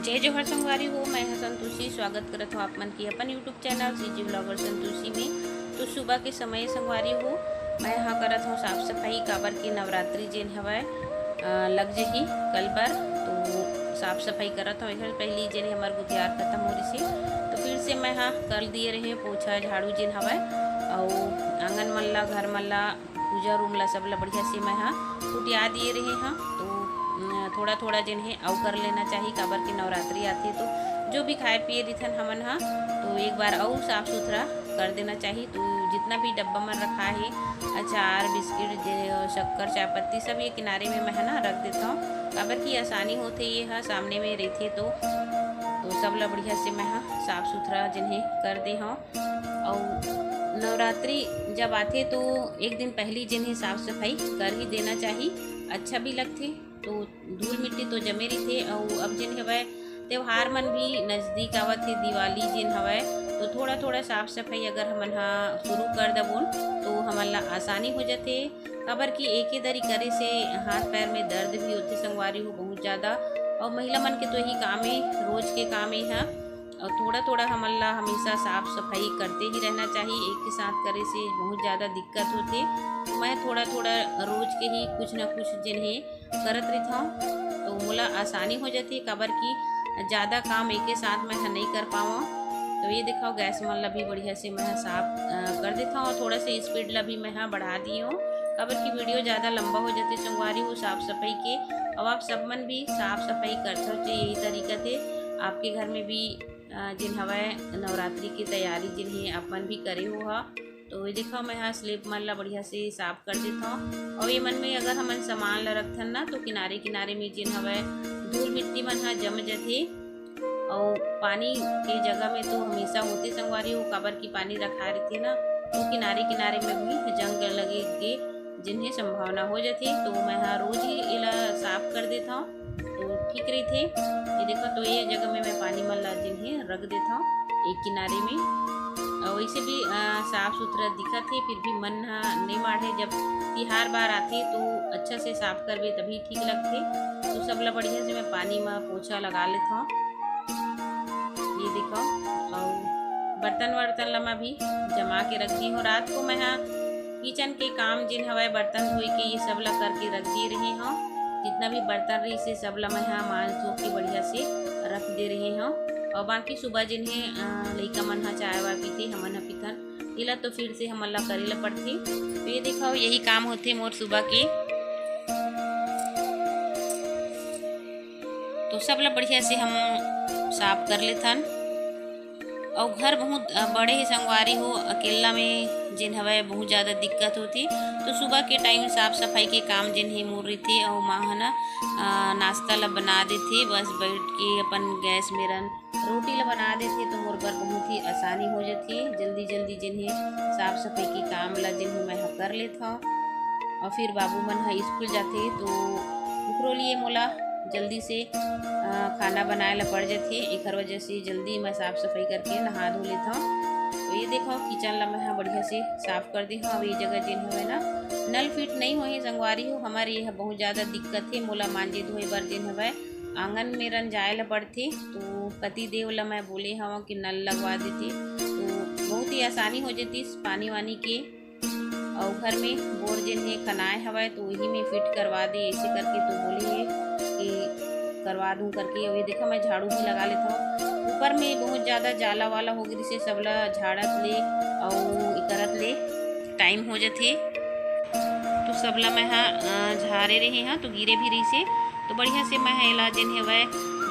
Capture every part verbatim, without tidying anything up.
जय जोहार संगवारी हो, मैं ह संतोषी। स्वागत करत हूँ आप मन के अपन YouTube channel CG blogger Santoshi में। तो सुबह के समय संगवारी हो, मैं ह करत हूँ साफ सफाई, काबर के नवरात्रि जेन हवय, अ, लग जही कल बर। तो साफ सफाई करत हूँ, एखर पहली जेन हमर गुथियार खत्म हो रहिसे, तो फिर से मैं ह कर दिए रहे पोछा झाड़ू जेन हवय, अउ आंगन मन ला, घर मन ला, पूजा रूम ला, सब ला बढ़िया से मैं ह कुटिया दिए रहे हँ। तो, अम, थोड़ा थोड़ा जेन हे अउ कर लेना चाही, काबर के नवरात्रि आथे, तो जो भी खाए पिए रिथन हमन ह, तो एक बार अउ साफ सुथरा कर देना चाही। तो जितना भी डब्बा मन रखा हे, अचार, बिस्किट, जे शक्कर, चाय पत्ती, सब ये किनारे में मैं ह ना रख देत हूँ, काबर की आसानी होथे, ये ह सामने में रहिथे। तो, तो सब ला बढ़िया से मैं ह साफ सुथरा जेन हे कर दे हूँ। अउ नवरात्रि जब आथे, तो एक दिन पहली जेन हे साफ सफाई कर ही देना चाही, अच्छा भी लगथे। तो धूल मिट्टी तो जमे रहिथे, अउ अब जेन हवय, त्योहार मन भी नजदीक आवत हे, दिवाली जेन हवय, तो थोड़ा थोड़ा साफ सफाई अगर हमन ह शुरू कर दबोन, तो हमन ला आसानी हो जाथे। काबर कि एके दरी करे से हाथ पैर में दर्द भी होथे संगवारी हो बहुत ज़्यादा, अउ महिला मन के तो यही काम हे, रोज के काम हे ह। अउ थोड़ा थोड़ा हमन ला हमेशा साफ सफाई करते ही रहना चाहिए, एक के साथ करे से बहुत ज़्यादा दिक्कत होथे। तो मैं थोड़ा थोड़ा रोज के ही कुछ ना कुछ जेन हे करत रहिथौं, तो मोला आसानी हो जाथे, काबर कि ज़्यादा काम एके साथ मैं ह नइ कर पावं। तो ये देखो, गैस मन ला भी बढ़िया से मैं ह साफ, अ, कर देथौं, और थोड़ा से स्पीड ला भी मैं ह बढ़ा दिए हूँ, काबर कि वीडियो ज़्यादा लंबा हो जाथे संगवारी हो साफ सफाई के। अब आप सब मन भी साफ सफाई करथव, तो यही तरीका थे आपके घर में भी, अ, जिन हवय नवरात्रि की तैयारी जिन हे आप मन भी करे हो हा। तो ये देखो, मैं ह स्लिप मन ला बढ़िया से साफ कर देथौं। और ये मन में अगर हमन सामान ला रखथन ना, तो किनारे किनारे में जिन हवय धूल मिट्टी मन ह जम जथे। और पानी के जगह में तो हमेशा होथे संगवारी हो, काबर की पानी रखा रहिथे ना, तो किनारे किनारे में भी जंग लगे के जिन हे संभावना हो जाथे। तो मैं ह रोज ही एला साफ कर देथौं, तो ठीक रहिथे। ये देखो, तो ये जगह में मैं पानी मन ला जिन हे रख देथौं एक किनारे में। और वैसे भी, अ, साफ सुथरा दिखत हे, फिर भी मन ह नइ माढ़े। जब तिहार बार आथे, तो अच्छा से साफ करबे, तभी ठीक लगथे। तो सब ला बढ़िया से मैं पानी म पोछा लगा लेथौं। ये देखो, अउ बर्तन वर्तन ला मैं भी जमा के रख दी हूँ। रात को मैं ह किचन के काम जिन हवय, बर्तन धोए के, ये सब ला करके रख दिए रहे हूँ। जितना भी बर्तन रहिसे, सब ला मैं ह मांज धो के बढ़िया से रख दे रहे हूँ। और बाकी सुबह जिन हे, अ, लइका मन ह चाय वाय पीथे, हमन ह पीथन, एला तो फिर से हमन ला करे ला पड़थे। तो ये देखो, यही काम होथे मोर सुबह के। तो सब ला बढ़िया से हम साफ कर लेथन। अउ घर बहुत, अ, बड़े हे संगवारी हो, अकेला में जेन हवय बहुत ज़्यादा दिक्कत होथे। तो सुबह के टाइम साफ सफाई के काम जेन हे मोर रहिथे, अउ माँ ह ना, अ, नाश्ता ला बना देथे, बस बैठ के अपन गैस मेरन रोटी ला बना देथे, तो मोर बर बहुत ही आसानी हो जाथे। जल्दी जल्दी जेन हे साफ सफाई के काम ला जेन हे मैं ह कर लेथौं। और फिर बाबू मन ह स्कूल जाथे, तो ओकरो लिए मोला जल्दी से, अ, खाना बनाए ला पड़ जाथे, एखर वजह से जल्दी मैं साफ सफाई करके नहा धो लेथौं। तो ये देखो, किचन ला मैं ह बढ़िया से साफ कर दे हौं। अब ये जगह जेन हवय ना, नल फिट नहीं होए हे संगवारी हो, हमर ये ह बहुत ज़्यादा दिक्कत हे। मोला मांजे धोए बर जेन हवय आंगन मेरन जाए ला पड़थे, तो पति देव ला मैं बोले हवं कि नल लगवा देते, तो बहुत ही आसानी हो जाती पानी वानी के। अउ घर में बोर जेन हे खनाए हवय, तो वही में फिट करवा दे, ऐसे करके तो बोले हे कि करवा दूं करके। अउ ये देखा, मैं झाड़ू भी लगा लेथौं। ऊपर में बहुत ज़्यादा जाला वाला हो गिस हे, सबला झाड़त ले अउ करत ले टाइम हो जाथे। तो सबला मैं ह, अ, झारे रहे हौं, तो गिरे भी रहिसे, तो बढ़िया से मैं ह एला जेन हवय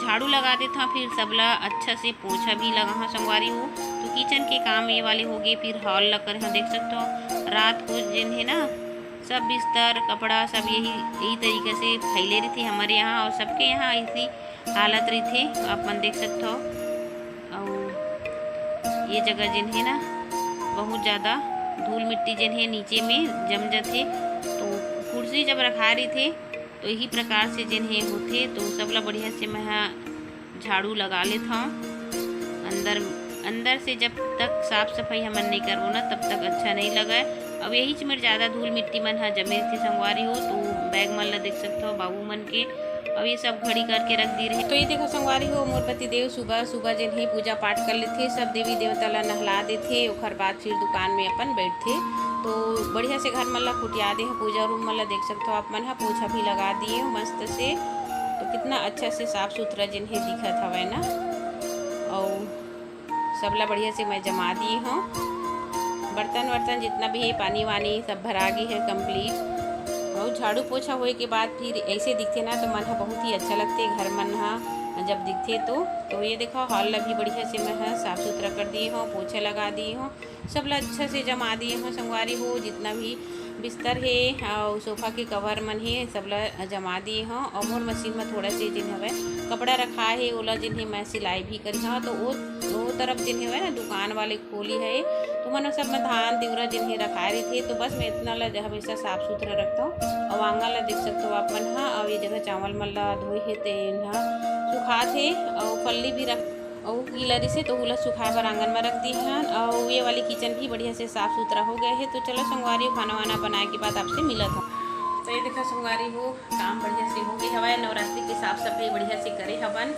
झाड़ू लगा देथौं, फिर सबला अच्छा से पोछा भी लगाहौं संगवारी हो। तो किचन के काम ये वाले हो गए, फिर हॉल ला करे हौं, देख सकथव रात को जेन हे ना, सब बिस्तर कपड़ा सब यही, यही तरीका से फैले रहिथे हमर यहाँ, और सबके यहाँ ऐसी हालत रहिथे, आप मन देख सकथव। अउ ये जगह जेन हे ना, बहुत ज़्यादा धूल मिट्टी जेन हे नीचे में जम जाथे, तो कुर्सी जब रखाए रहिथे, तो यही प्रकार से जेन हे होथे। तो सबला बढ़िया से मैं ह झाड़ू लगा लेथौं। अंदर, अंदर से जब तक साफ सफाई हमन नहीं करबो ना, तब तक अच्छा नहीं लगय। अब यही च मेर ज़्यादा धूल मिट्टी मन ह जमे रहिथे संगवारी हो, तो बैग मन ला देख सकथव, बाबू मन के अउ ये सब घड़ी करके रख दी रहे। तो ये देखो संगवारी हो, मोर पति देव सुबह सुबह जेन हे पूजा पाठ कर लेथे, सब देवी देवता ला नहला देथे, ओखर बाद फिर दुकान में अपन बैठथे। तो बढ़िया से घर मन ला खुटिया दे हव, पूजा रूम मन ला देख सकथव आप मन ह, पोछा भी लगा दिए हव मस्त से। तो कितना अच्छा से साफ सुथरा जेन हे दिखत हवय ना। अउ सबला बढ़िया से मैं जमा दिए हव। बर्तन वर्तन जितना भी हे, पानी वानी सब भरा गे हे complete। अउ झाड़ू पोछा होए के बाद फिर ऐसे दिखथे ना, तो मन ह बहुत ही अच्छा लगथे, घर मन ह जब दिखथे तो। तो ये देखो, हॉल ला भी बढ़िया से मैं ह साफ सुथरा कर दिए हव, पोछा लगा दिए हव, सबला अच्छा से जमा दिए हव संगवारी हो। जितना भी बिस्तर हे अउ सोफा के कवर मन हे, सबला जमा दिए हव। अउ मोर मशीन म थोड़ा से जेन हवय कपड़ा रखा हे, ओला जेन हे मैं सिलाई भी करिहव, तो ओ, ओ तरफ जेन हवय ना दुकान वाले खोली हे, तो मन सब में धान तिवरा जेन हे रखाए रहिथे, तो बस मैं इतना ला हमेशा साफ सुथरा रखथव। अउ आंगन ला देख सकथव आप मन ह, अउ ये जगह चावल मन ला धोए हे, तेन ह सुखात हे, अउ फल्ली भी रख, अउ गीला रिसे तो ओला सुखाए बर आंगन में रख दी हन। अउ ये वाली किचन भी बढ़िया से साफ सुथरा हो गए हे। तो चलो संगवारी हो, खाना वाना बनाए के बाद आपसे मिलत हव। तो ये देखा संगवारी हो, काम बढ़िया से हो गए हवय, नवरात्रि के साफ सफाई बढ़िया से करे हवन।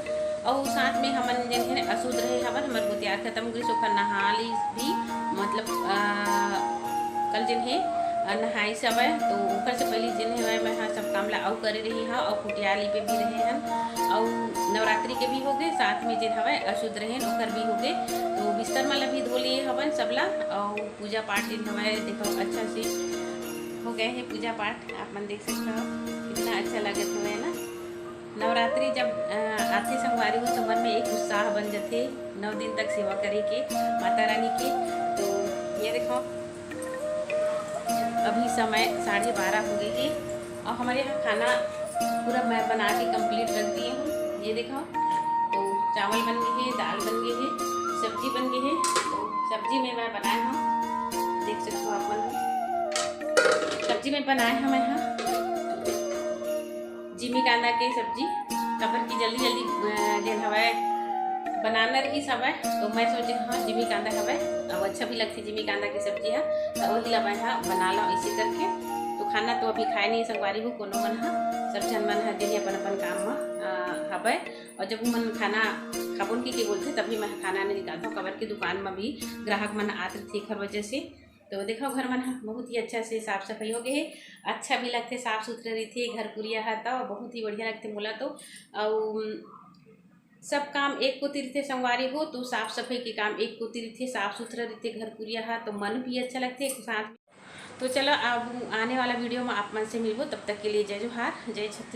अउ साथ में हमन जेन हे अशुद्ध रहे हवन, हमर गोतियार खत्म हो गइस, ओखर नहा ली भी, मतलब, आ, कल जेन हे, आ, नहाइस हवय, तो ओखर से पहले जेन हवय मैं ह सब काम ला अउ करे रही हव, अउ कुटिया लिपे भी रहे हन, अउ नवरात्रि के भी हो गए, साथ में जेन हवय अशुद्ध रहेन ओकर भी हो गए। तो बिस्तर मन ला भी धो लिए हवन सबला, अउ पूजा पाठ जेन हवय देखो अच्छा से हो गए हे पूजा पाठ, आप मन देख सकते हो कितना अच्छा लगत हवय ना। नवरात्रि जब, अ, आथे संगवारी हो, तो मन में एक उत्साह बन जथे नौ दिन तक सेवा करे के माता रानी के। तो ये देखो, अभी समय साढ़े बारह हो गए हे अउ हमर यहाँ खाना पूरा मैं बना के complete रख दिए हूँ। ये देखो, तो चावल बन गए हे, दाल बन गए हे, सब्जी बन गए हे। तो सब्जी में मैं बनाए हूँ, देख सकते हो आप मन, सब्जी में बनाए हूँ मैं यहाँ जिमी कांदा के सब्जी, काबर कि जल्दी जल्दी, अ, जेन हवय बनाना रहिस हवय, तो मैं सोचे हाँ जिमी कांदा हवय, अउ अच्छा भी लगथे जिमी कांदा के सब्जी ह, तो वही ला मैं ह बना लो ऐसे करके। तो खाना तो अभी खाए नहीं संगवारी हो कोनो मन ह, सब झन मन ह जेन अपन अपन काम म, अ, हवय। अउ जब मन खाना खाबोन की के बोलथे, तभी मैं खाना नहीं निकालता हूँ, काबर कि दुकान में भी ग्राहक मन आत रहिथे एखर वजह से। तो देखो घर मन ह बहुत ही अच्छा से साफ सफाई हो गए हे, अच्छा भी लगथे, साफ सुथरा रहिथे घर कुरिया ह, तो बहुत ही बढ़िया लगथे मोला तो। अउ सब काम एक कोती रहिथे संगवारी हो, तो साफ सफाई के काम एक कोती रहिथे, साफ सुथरा रहिथे घर कुरिया ह, तो मन भी अच्छा लगथे साथ। तो चलो अब आने वाला वीडियो में आप मन से मिलबो, तब तक के लिए जय जोहार, जय छत्तीसगढ़।